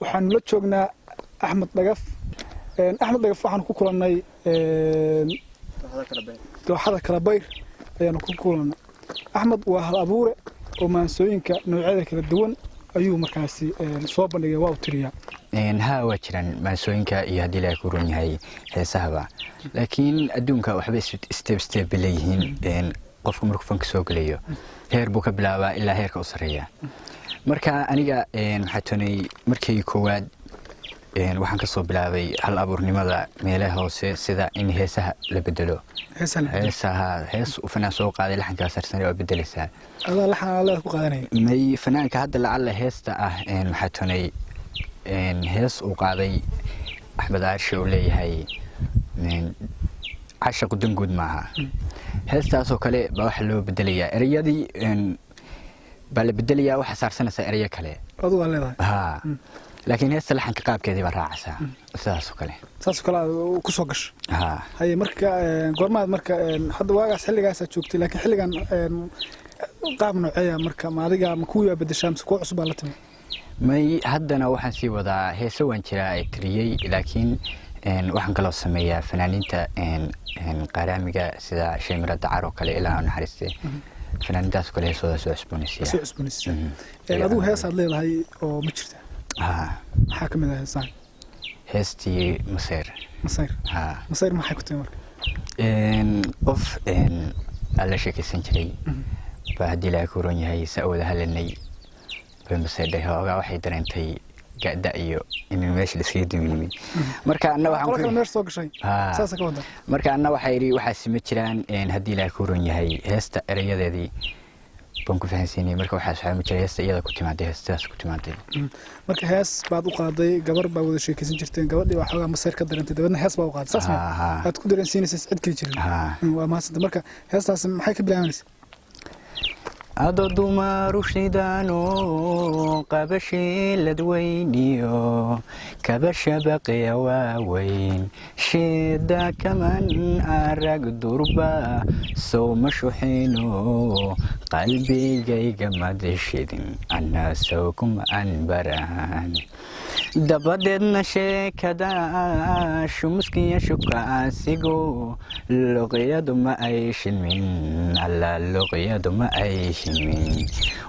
Waxaanu la joognaa Axmed Dhagaf. Axmed Dhagaf waxaanu ku kulannay dooxada Kalabayr ayaanu ku kulannay. Axmed waa hal abuure oo maansooyinka noocyada kala duwan ayuu markaasi soo bandhigay, waa u tiriyaa. Haa, waa jiraan maansooyinka iyo haddii Ilaahay ku run yahay heesahaba, laakiin adduunka waxba step step bay leeyihiin. Qofku markuu fanka soo gelayo heer buu ka bilaabaa ilaa heerka u sarreeya. Marka aniga maxaa tonay, markii koowaad waxaan ka soo bilaabay hal abuurnimada meelaha hoose, sida in heesaha la bedelo. Heesaha, hees uu fanaan soo qaaday laxankaa sarsane waa bedelaysaa. Adaa laxan leeda ku qaadanaya? May, fanaanka hadda lacalla heesta ah, maxaa tonay, hees uu qaaday Axmed Aarshe uu leeyahay "Cashaqu danguud maaha", heestaasoo kale baa waxaa loo bedelayaa ereyadii baa la bedelayaa, waxaa saarsanaysaa ereyo kale. Adu waa leedahay? Ha, laakiin heesta laxanka qaabkeedii baa raacaysaa, sidaasoo kale. Saasoo kale aad ku soo gasho? Ha. Haye, marka goormaad marka hadda waagaas xilligaasaa joogtay, laakiin xilligan qaab nooceeya marka? Ma adiga ma kuwii baa bedeshaa mise kuwa cusub baa la timi? May, haddana waxaan sii wadaa heese waan jiraa ay tiriyey, laakiin waxaan kaloo sameeyaa fanaaniinta qaaraamiga sida Sheemira Dacar oo kale, ilaa naxariiste, fanaaniintaas kale heesooda soo cusboonaysiya. Soo cusboonaysiya. Adigu heesaad leedahay oo ma jirta? Ha. Maxaa ka mid ah heesaha? Heestii Masayr. Masayr? Ha. Masayr maxay ku tahay marka? Qof aan la sheekaysan jiray baa, haddii Ilaahay ku ron yahay, saa wada hadlanay bay masaydhay. Hoogaa waxay dareentay gada iyo in meesha la iskaga dumi yimid. Marka anna qolo waxaan kale ku meesha soo gashay. Saasa ka wada? Marka anna waxaa yidhi waxaasi ma jiraan. Haddii Ilaahay ku ron yahay, heesta erayadeedii baan ku fahansiinayay. Marka waxaas waxaa ma jira, heesta iyada ku timaaday, heestadaas ku timaaday. Marka hees baad u qaaday, gabar baa wada sheekaysan jirteen, gabadhii baa xoogaa masayr ka dareentay, dabeedna hees baa u qaaday, saas ma? Ha. Aad ku dareensiinaysa cid kale jirin? Ha. Waa mahadsanta. Marka heestaas maxay ka bilaabanaysa? Ado dumaru shidano qabashiiladweyniyo kabashabaqya waaweyn shida kaman arag durba sowma shuxino qalbigayga madshidin anaa sowkuma an baran, dabadeedna sheekada shumuskiya shukaasigo luqyadu ma ay shilmin, alla luqyadu ma ay shilmin.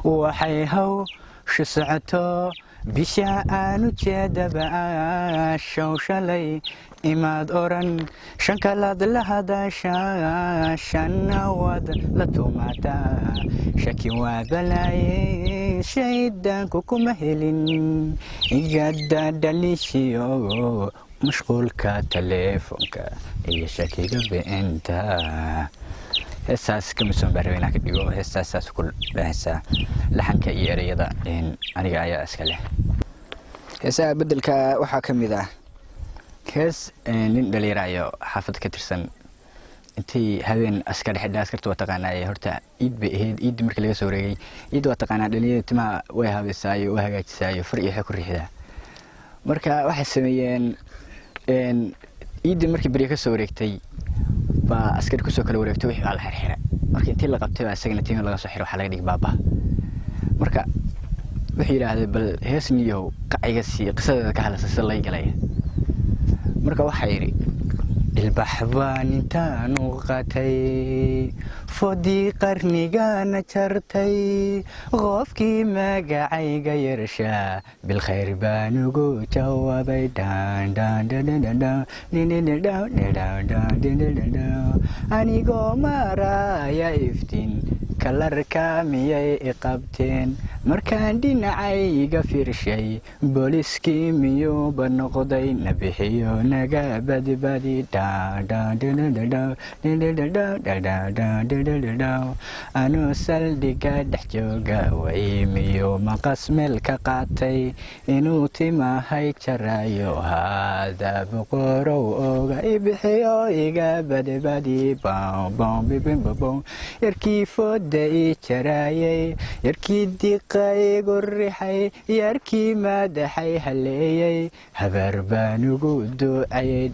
Waxay hawshu socoto bisha aanu jeedaba show shalay imaad oran shan kalaad la hadasha, shanna waad la tumataa, shaki waa balaaye, shaydaanku kuma helin igada dhalishiyo mashquulka taleefonka iyo shakiga beenta. Heestaas kamisoon baa rabay inaan ka dhigo. Heestaas saas ku dhahaysaa. Laxanka iyo ereyada aniga ayaa iska leh. Heesaha beddelka waxaa ka mid ah hees nin dhalinyaraayo xaafad ka tirsan intay habeen askar xidha. Askarta waa taqaanaa, horta iid bay ahayd. Iiddi markii laga soo wareegay, iid waa taqaanaa, dhalinyarada timaha way habeysaayo, way hagaajisaayo, far iyo waxay ku riixdaa. Marka waxay sameeyeen, iiddi markii berya ka soo wareegtay baa askari kusoo kala wareegtay, wixii baa la xirxiray. Marka intii la qabtay baa isagana timi laga soo xiray, waxaa laga dhigay baaba. Marka wuxuu yidhaahday, "Bal hees niyow qaciga sii qisadeeda ka hadlaysa sida lay galaya." Marka waxaa yidhi, "Ilbax baan intaanu qatay fodii qarnigana jartay, qofkii magacayga yershaa bilkhayr baan ugu jawaabay. Anigoo maraya iftiin kalarka miyay iqabteen? Markaan dhinacayga fiirshay booliskii miyuuba noqday? Nabixiyo naga badbadi. Anuu saldhiga dhex jooga way miyuu maqas meel ka qaatay inuu timahay jarayo? Haada boqorow oga ibixiyo iga badbadi. Yarkii fooda ii jaraayay, yarkii diqa igu rixay, yarkii madaxay haleeyay, habaar baan ugu ducayay.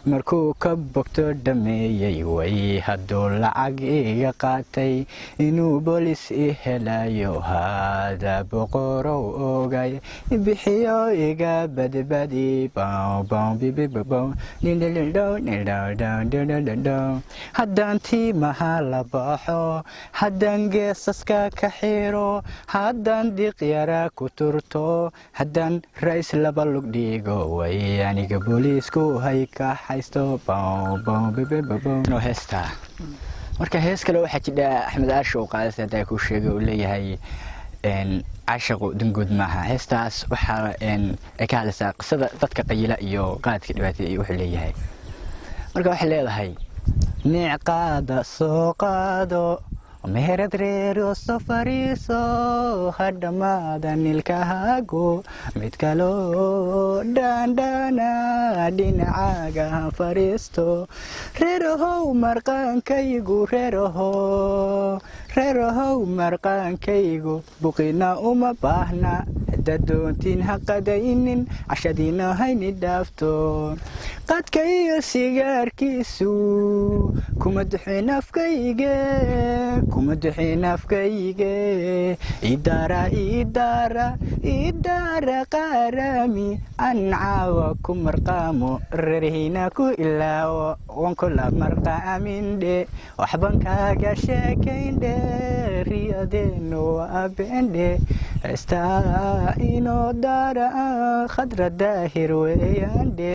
Markuu ka bogto dhameeyey, way hadduu lacag iga qaatay, inuu boolis i helayo haada boqorow ogay, bixiyo iga badbadi. Haddaan tiimaha la baxo, haddaan geesaska ka xiro, haddaan diiq yara ku turto, haddaan rays laba lug dhigo, way aniga booliisku hay ka haysto. Heestaa marka hees kale waxaa jidha Axmed Aarshe uu qaadaysa, haddaa kuu sheegay, uu leeyahay "Caashaqu danguud maaha". Heestaas waxaa ay ka hadlaysaa qisada dadka qayila iyo qaadka dhibaatada iyo wuxuu leeyahay. Marka waxay leedahay: "Niic qaada soo qaado, meherad reero soo fariiso, ha dhammaada nilkahaago, mid kaloo dhaandhaana dhinacaaga ha fariisto. Reerahow marqaankaygu, reeraho, reerahow marqaankaygu, buqina uma baahna. Haddaad doontiin ha qadaynin, cashadiina hayni dhaafto. Qadka iyo sigaarkiisu kuma duxin afkayge, kuma duxin afkayge. Idara, idara, idara qaarami, an caawa ku marqaamo, reerhiina ku ilaawo, wankula marqaamindhe, waxban kaaga sheekayndhe, riyadeenu waa beendhe. Heestaa inoo dara, Khadra Daahir weeyandhe."